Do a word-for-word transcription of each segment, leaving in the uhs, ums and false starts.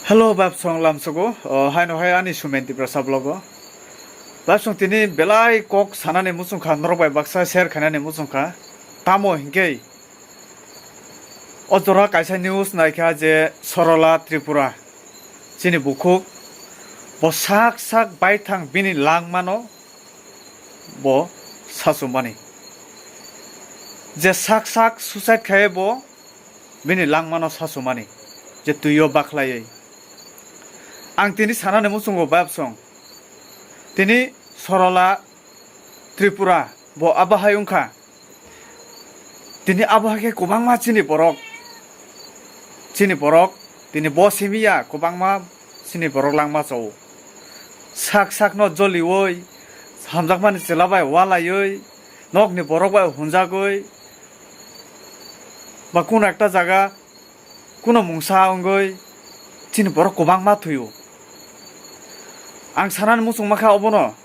Hello, Babsong Lamsogo. O, haino hai ani Sumen Tiprasa vlog o. Babsong tini belai kok sanani muchungkha, norok bai baksa share khainani muchungkha. Tamo hinkhe o jora kaisa news naikha je Sorola Tripura, chini bukhuk, bo sak sak baithang bini langmano bo sachumani. Je sak sak suicide khaye bo bini langmano sachumani, je twio bakhlaiwi. Ang tini sanani muchungo Babsong. Tini Sorola Tripura bo abo hai wngkha. Tini abo hai khe kwbangma chini borok, chini borok, tini bo simi ya kwbangma chini borok langma chao. Sak sakno joliwi, hamjakmani chwla bai walaiwi, nokni borok bai hunjagwi, ba kuno ekta jaga kuno mungsa wngwi chini borok kwbangma thwio. Ang sanani muchungma kha obono,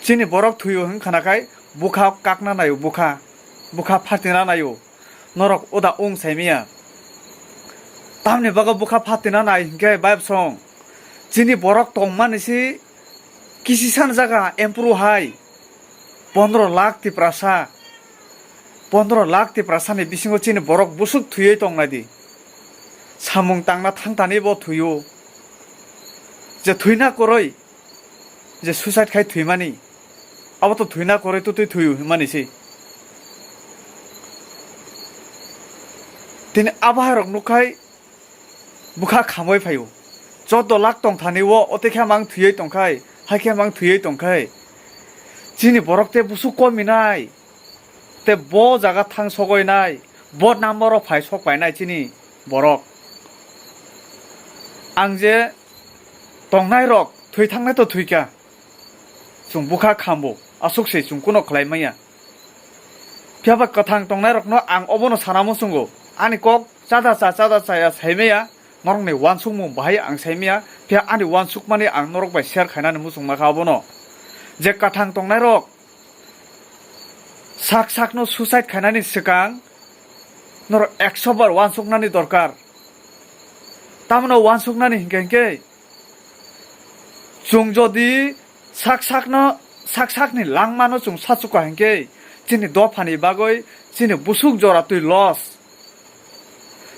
chini borok thwio hwn khana khai bwkha kakna naio, bwkha, bwkha phatina naio, norok uda wng saimaya. Tamni bagwi bwkha phatina nai hinkhe Babsong, chini borok tongmani si kisi san jaga empuru hai pondro lakh Tiprasa, pondro lakh Tiprasani bisingo chini borok busuk thwiwi tongnai di. Samung tangna thangtani bo thwio. Je thwina kwrwi, je suicide khai thwimani, abo to thwina kwrwi twtwi thwio hinmani se. Tini abo hai rok nukhai bwkha khamwi phaio. Chordo lakh tongthani o, o tei khe mang thwiwi tongkhai, hai khe mang thwiwi tongkhai. Chini borok tei busuk kominai, tei bo jaga thang sogwi nai, bo number o phai sok painai chini borok. Ang je tongnai rok thwi thangnai to thwikha. Chwng bwkha khambo, aswk se chwng kuno khlai manya. Phiya ba kwthang tongnai rokno ang obono sana muchungo. Ani kok chada cha, chada cha ya sai maya, norokni uansukmung bahai ang sai maya, phiya ani uansukmani ang norok bai share khainani muchungma kha obono. Je kwthang tongnai rok sak sakno suicide khainani swkang norok ekso bar uansuknani dorkar. Tamno uansuknani hinkhe hinkhe, chwng jodi sak sakno, sak sakni langmano chwng sachukha hinkhe, chini dophani bagwi, chini busuk jora twi loss.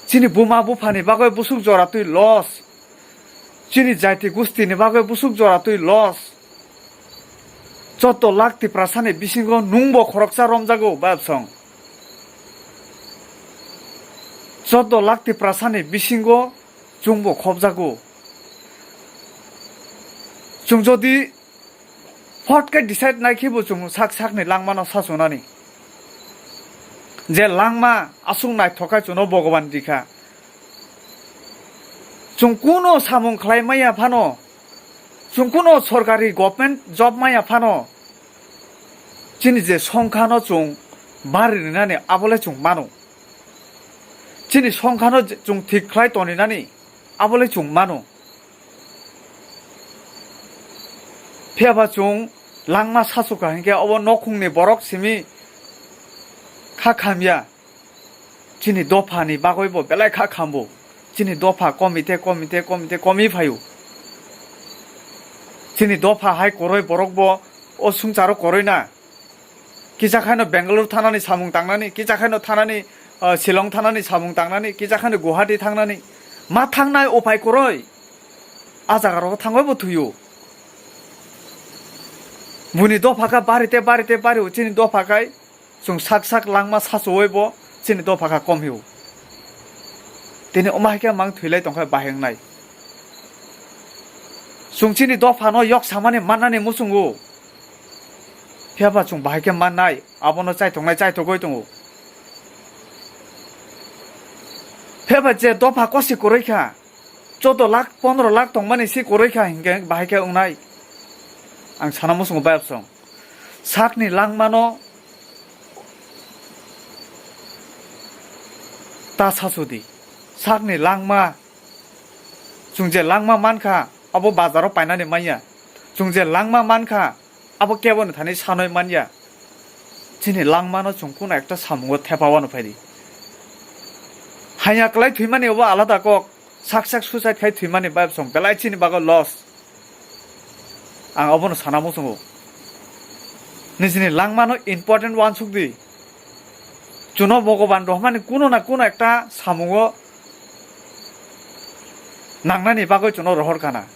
Chini buma buphani bagwi busuk jora twi loss. Chini jaiti gustini bagwi busuk jora twi loss. Chordo lakh Tiprasani bisingo nwngbo khoroksa romjago, Babsong. Chordo lakh Tiprasani bisingo chwngbo khopjago. Chwng jodi phot khe decide nai khe bo chwng sak sakni langmano sachunani. Je langma aswk naithok khe chwngno Bhogoban rikha. Chwng kuno samung khlai maya phano, chwng kuno sorkari government job maya phano, chini je songkhano chwng bari rinani abole chwng mano. Chini songkhano je chwng thik khlai toninani abole chwng mano. Phiya ba chwng langma sachukha hinkhe obo nokhungni borok simi kha khamya. Chini dophani bagwi bo belai kha khambo. Chini dopha komite, komite, komite komi phaio. Chini dopha hai kwrwi borok bo o swngcharo kwrwi na. Kisa khaino Bangalore thanani samung tangnani, kisa khaino thanani, ah, Shillong thanani samung tangnani, kisa khaino Guwahati thangnani. Ma thangnai upai kwrwi. A jaga rogo thangwi bo thwio. Buni dopha kha bari te, bari te, bari o chini dopha khai. Chwng sak sak langma sachuwi bo chini dopha kha kom hiu. Tini omo hai khe mang thwilai tongkha bahai wngnai. Chwng chini dophano yok samani mannani muchungo. Phiya ba chwng bahai khe mannai, abono chaithoknai chaithogwi tongo. Phiya ba je dopha kosi kwrwi kha, chordo lakh, pondro lakh tongmani si kwrwi kha hinkhe bahai khe wngnai. Ang sana muchungo bayapsong. Sakni langmano ta sachudi. Sakni langma, chwng je langma mankha, abo bazaro painani manya. Chwng je langma mankha, abo keboni thani sanwi manya. Chini langmano chwng kuno ekta samungo thepawano phaidi. Hanya kwlai thwimani obo alada kok. Sak sak suicide khai thwimani bayapsong belai chini bagwi loss. Ang obono sana muchungo. Nijini langmano important uansuk di. Chuno Bhogoban rohmani kuno na kuno ekta samungo nangnani bagwi chuno rohor kana.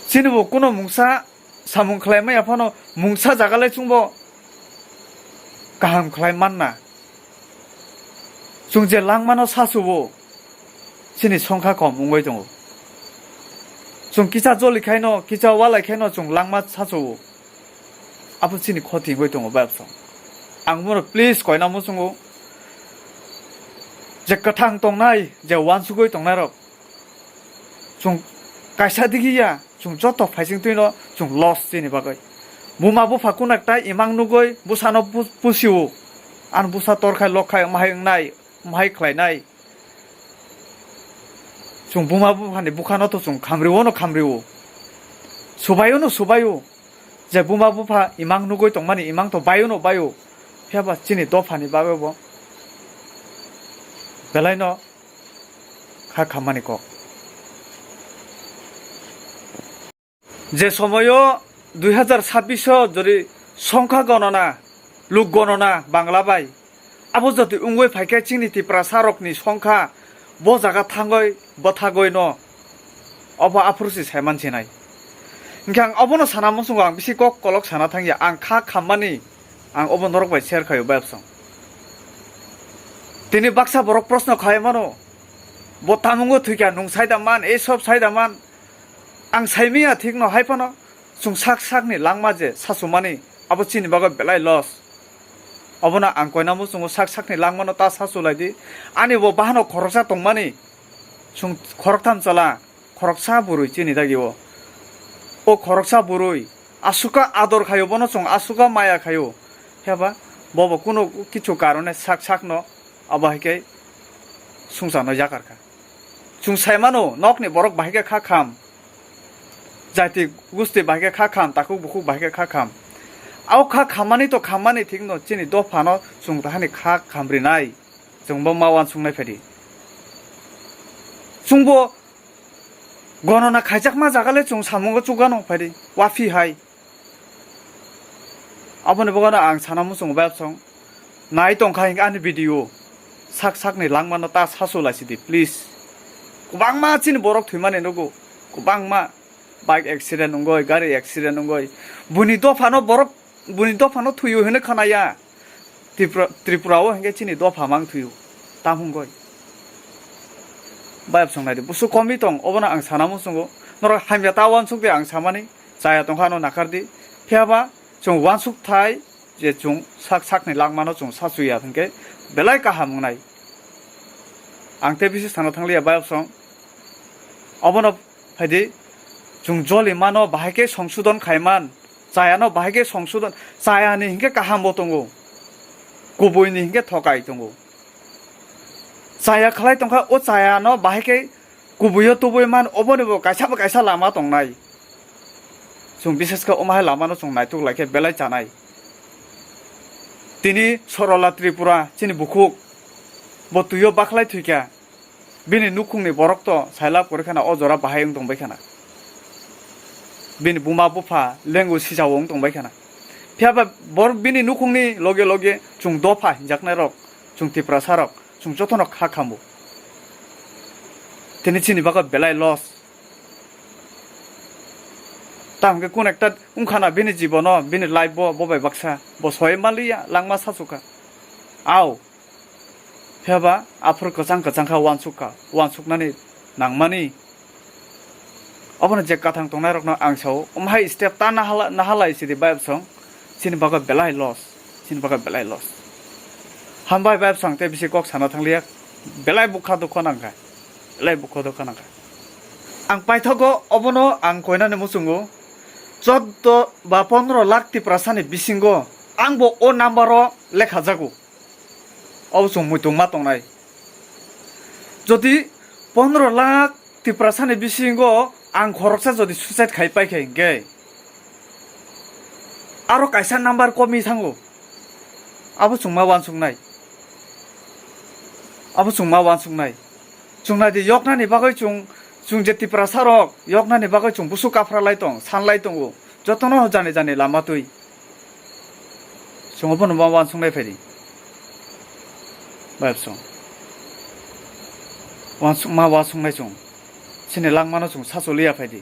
Chini bo kuno mungsa samung khlai maya phano mungsa jaga le chwngbo kaham khlai manna. Chwng je langmano sachubo, chini songkha kom wngwi tongo. Chwng kisa joli khaino, kisa walai khaino chwng langma sachubo. Abo chini khoti wngwi tongo, bayapsong. Ang bono please koina muchungo, je kwthang tongnai, je uansugwi tongnairok, chwng kaisa digi ya, chwng joto phaising twino chwng loss chini bagwi. Buma bupha kunak tai imang nugwi bwsano pu-, pusiwo. Ang bwsa torkhai lokhai wmhai wngnai, wmhai khlainai. Chwng buma buphani bukhano to chwng khamriwo no khamriwo. Subaio no subaio. Je buma bupha imang nugwi tongmani imang to baio no baio. Phiya ba chini dophani bagwi bo belaino kha khammani kok. Je somoyo dui hazar sabbish o jodi songkha gonona, luk gonona Bangla bai, abo jodi wngwi phaikhe chini Tiprasa rokni songkha bo jaga thangwi bwthagwi no obo aphuru se saiman sinai. Hinkhe ang obono sana muchungo ang bisi kok kolok sana thangya, ang kha khammani ang obo norok bai share khaio bayapsong. Tini baksa borok proshno khai mano, bo tamungo thwikha, nwng saida man, ei sob saida man. Ang saimanya thikno hai phano chwng sak sakni langma je sachumani abo chini bagwi belai loss. Obono ang koina muchungo sak sakni langmano ta sachulai di. Ani bo bahano khoroksa tongmani chwng khoroktham chala, khoroksa bwrwi chini dagi o. O khoroksa bwrwi asukha ador khaio, bono chwng asukha maya khaio. Phiaba bobo kuno kichu karone sak sakno abo hai khe sungsa no yakarkha. Chwng sai mano, nokni borok bahai khe kha kham, jati gusti bahai khe kha kham, takhuk bukhuk bahai khe kha kham. Au kha khammani to khammani thikno chini dophano chwng tahani kha kham rinai, chwngbo ma uansuknai phaidi. Chwngbo gonona khaijakma jaga le chwng samungo chukgano phaidi, wafi hai. Aboni bagwino ang sana muchungo bayapsong. Nai tongkha hinkhe ani video. Sak sakni langmano ta sasu laisidi, please. Kwbangma chini borok thwimani nugo. Kwbangma bike accident wngoi, gari accident wngoi. Buni dophano borok, buni dophano thwiyo hinwi khnaya. Tripura, Tripura o hinkhe chini dopha mang thwiyo. Tam wngoi. Bayapsong naidi. Busu komwi tong, obono ang sana muchungo. Norok hamya ta uansuk di ang samani. Chaya tongkha ano nakardi. Phiyaba chwng uansuk thai je chwng sak sakni langmano chwng sachuya hinkhe belai kaham wngnai. Ang tei bisi sana thangliya bayapsong. Obono phaidi chwng joli mano bahai khe songsodon khaiman, chayano bahai khe songsodon, chayani hinkhe kahambo tongo, kubuini hinkhe thokai tongo. Chaya khlai tongkha o chayano bahai khe kubuio tubui man, oboni bo kaisa bo kaisa lama tongnai. Chwng bises khe omo hai lamano chwng naituk lai khe belai chanai. Tini Sorola Tripura chini bukhuk bo twio bakhlai thwikha. Bini nukhungni borok to sailab kwrwi khana o jora bahai wng tongbai khana. Bini buma bupha lengu sisao wng tongbai khana. Phiyaba bor bini nukhungni loge loge chwng dopha hinjaknairok, chwng Tiprasarok, chwng jotono kha khambo. Tini chini bagwi belai loss. Tamo khe kun ekta wngkhana bini jibono, bini life bo, bo bai baksa. Bo soi manliya, langma sachukha. Au. Phiyaba aphuru kwchang kwchang kha uansuk kha, uansuknani nangmani. Obono je kathang tongnairokno ang sao, omo hai step ta nahala, nahalai sidi bayapsong, chini bagwi belai loss, chini bagwi belai loss. Hambai bayapsong tei bisi kok sana thangliya, belai bukha dukho nangkha, belai bukha dukho nangkha. Ang paithogo obono ang koinani muchungo, choddo ba pondro lakh Tiprasani bisingo ang bo o number o lekha jago. Obo chwng muitung ma tongnai. Jodi pondro lakh Tiprasani bisingo ang khoroksa jodi suicide khai paikha hinkhe, aro kaisa number komi thango. Abo chwng ma uansuknai. Abo chwng ma uansuknai. Chwng nai di, yoknani bagwi chwng, chwng je Tiprasa rok yoknani bagwi chwng busu kaphra lai tong, san lai tongo. Jotono jani jani lama twi. Chwng obono ma wansuk nai phai di. Bai bwsong. Wansuk ma wansuk nai chwng. Chini langmano chwng sacholiya phai di.